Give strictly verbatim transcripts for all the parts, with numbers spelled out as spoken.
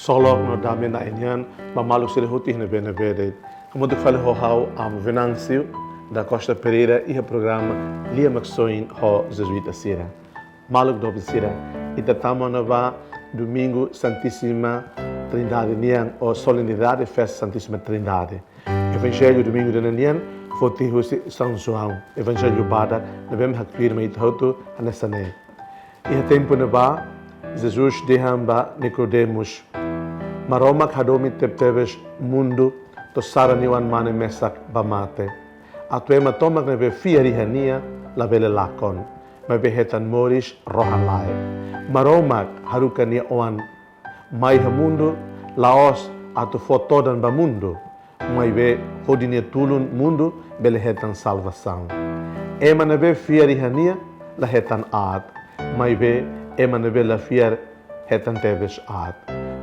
Ksolok no dame Na'i nian ba maluk sira hotu iha ne'ebé-ne'ebé de'it. Hamutuk fali ho ha'u, Amu Venâncio da Costa Pereira, iha programa Lia Maksoin ho Jezuíta sira. Maluk doben sira, ita tama ona ba Domingu Santíssima Trindade nian, ou solenidade festa Santíssima Trindade. Evanjellu domingu ida-ne'e nian foti husi São João, Evanjellu badak, ne'ebé mak haktuir mai ita hotu hanesan ne'e. Iha tempu ne'ebá, Jesus dehan ba Nikodemus: Maromak hadomi tebetebes mundu, to'o sara nia Oan-Mane mesak ba mate, atu ema tomak ne'ebé fiar iha Nia labele lakon, maibé hetan moris rohan-laek. Maromak haruka nia Oan mai iha mundu, la'ós atu fó todan ba mundu, maibé hodi nia tulun mundu bele hetan salvasaun. Ema ne'ebé fiar iha Nia la hetan aat, maibé ema ne'ebé la fiar hetan tebes aat.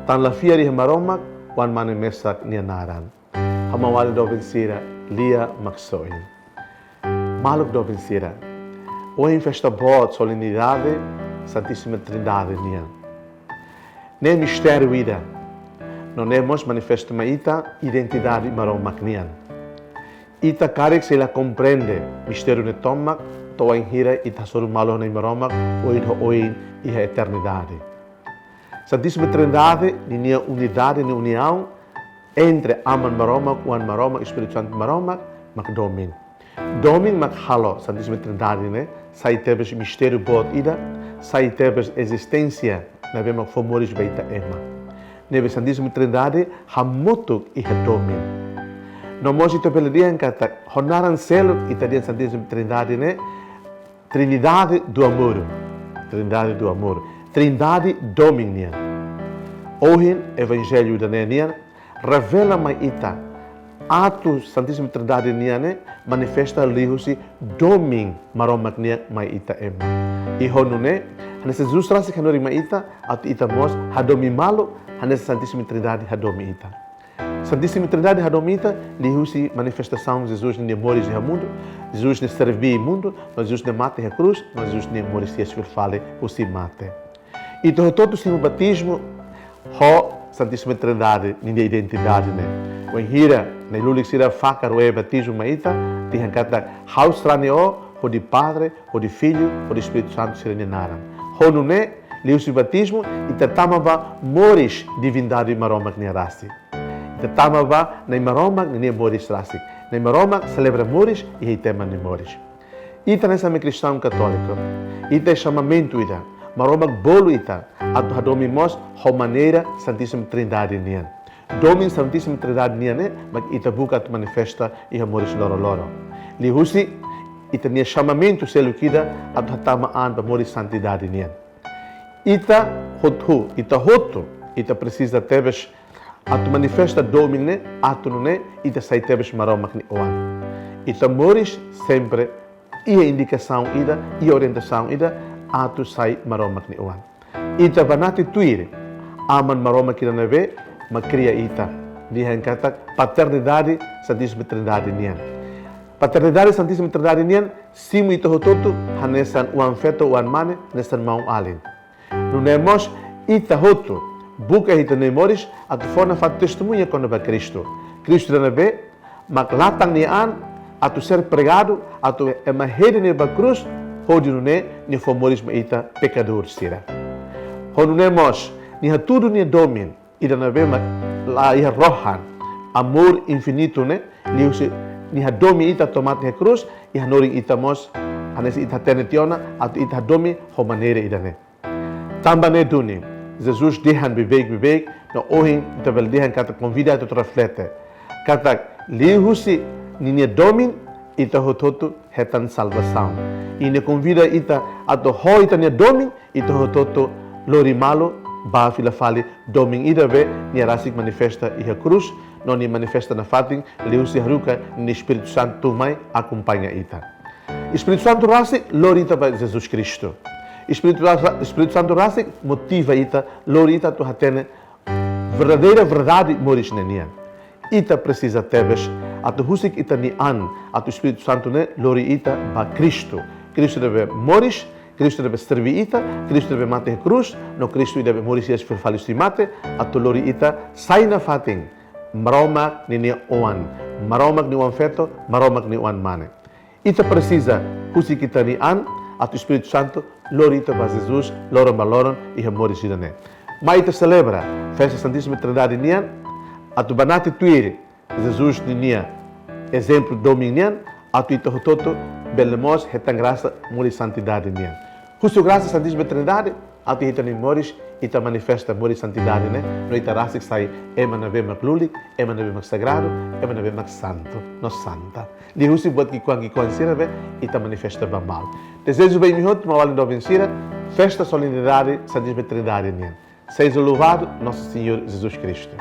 Tan la fiar iha Maromak, Oan-Mane mesak nia naran. Ha'u-nia maluk doben sira, Lia Maksoin. Maluk doben sira, ohin festa boot solenidade Santíssima Trindade nian. Ne'e mistériu ida. No ne'e mós manifesta mai ita identidade Maromak nian. Ita karik sei la komprende mistériu ne'e tomak, to'o wainhira ita hasoru malu ho Na'i Maromak ohin ho oin iha eternidade. Santíssima Trindade ninia unidade, ninia uniaun entre Aman Maromak, Oan Maromak, Espíritu Santu Maromak mak domin. Domin mak halo Santíssima Trindade ne'e sai tebes mistériu boot ida, sai tebes ezisténsia ne'ebé mak fó moris ba ita ema. Ne'ebé Santíssima Trindade hamutuk iha domin. No mós ita bele dehan katak ho naran seluk ita dehan Santíssima Trindade ne'e Trinidade do Amor. Trindade do Amor. Trindade domin nian. Ohin Evanjellu ida-ne'e nian revela mai ita atu Santíssima Trindade nian ne'e manifesta liuhusi domin Maromak nian mai ita ema. I ho nune'e, hanesan Jesus rasik hanorin mai ita, atu ita mós hadomi malu hanesan Santíssima Trindade hadomi ita. Santíssima Trindade hadomi ita liuhusi manifestasaun Jesus nia moris iha mundu, Jesus nia serví mundu, no Jesus nia mate iha krús, no Jesus nia moris hi'as fila fali husi mate. Ita hotu-hotu simu batizmu ho Santíssima Trindade ninia identidade ne'e. Wainhira na'i-lulik sira fakar oe batizmu mai ita, dehan katak ha'u sarani ó hodi Padre, hodi Filho, hodi Espíritu Santu sira-nia naran. Ho nune'e, liuhusi batizmu, ita tama ba moris divindade Maromak nian rasik. Ita tama ba Na'i Maromak ninia moris rasik. Na'i Maromak selebra moris iha ita ema nia moris. Ita hanesan ema kristaun katóliku, ita iha xamamentu ida. Maromak bolu ita atu hadomi mós ho maneira Santíssima Trindade nian. Domin Santíssima Trindade nian ne'e mak ita buka atu manifesta iha moris loroloron. Liuhusi ita-nia xamamentu seluk ida atu hatama an ba moris santidade nian. Ita hotu, ita hotu, ita presiza tebes atu manifesta domin ne'e, atu nune'e ita sai tebes Maromak nia oan. Ita moris sempre iha indikasaun ida, iha orientasaun ida, atu sai Maromak nia oan. Ita banati tuir Aman Maromak ida ne'ebé mak kria ita, dehan katak paternidade Santíssima Trindade nian. Paternidade Santíssima Trindade nian simu ita hotu-hotu hanesan oan feto, oan mane, hanesan maun-alin. Nune'e mós ita hotu buka iha ita-nia moris atu fó nafatin testemuña kona-ba Kristu. Kristu ida ne'ebé mak latan nia an atu ser pregadu, atu ema hedi nia ba krús, hodi nune'e nia fó moris mai ita pekadór sira. Ho nune'e mós, nia hatudu nia domin ida ne'ebé mak laiha rohan, amor infinitu ne'e, liuhusi nia hadomi ita to'o mate iha krús, i hanorin ita mós, hanesan ita hatene tiha ona, atu ita hadomi ho maneira ida-ne'e. Tanba ne'e duni, Jesus dehan beibeik-beibeik, no ohin ita bele dehan katak konvida atu reflete katak liuhusi ninia domin, ita hotu-hotu hetan salvasaun. I nia konvida ita atu ho ita-nia domin, ita hotu-hotu lori malu ba fila fali domin ida be nia rasik manifesta iha krús, no nia manifesta nafatin liuhusi haruka nia Espíritu Santu mai akompaña ita. Espíritu Santu rasik lori ita ba Jesus Kristu. Espíritu, Espíritu Santu rasik motiva ita, lori ita atu hatene verdadeira verdade moris ne'e nian. Ita presiza tebes atu husik ita-nia an atu Espíritu Santu ne'e lori ita ba Kristu. Kristu ne'ebé moris, Kristu ne'ebé serví ita, Kristu ne'ebé mate iha krús, no Kristu ida ne'ebé moris iha fila fali husi mate, atu lori ita sai nafatin Maromak ninia oan, Maromak nia oan-feto, Maromak nia oan-mane. Ita presiza husik ita-nia an, atu Espíritu Santu lori ita ba Jesus, loron ba loron, iha moris ida-ne'e. Mai ita selebra festa Santíssima Trindade nian, atu banati tuir Jesus ninia ezemplu domin nian, atu ita hotu-hotu bele mós hetan grasa moris santidade nian. Husu grasa Santíssima Trindade, atu ita-nia moris, ita manifesta moris santidade ne'e, no ita rasik sai ema ne'ebé mak lulik, ema ne'ebé mak sagradu, ema ne'ebé mak santu, no santa. Liuhusi buat ki'ikoan-ki'ikoan sira ne'ebé ita manifesta ba malu. Dezeju ba imi hotu, maun-alin doben sira, festa solenidade Santíssima Trindade nian. Seja louvado Nosso Senhor Jesus Cristo.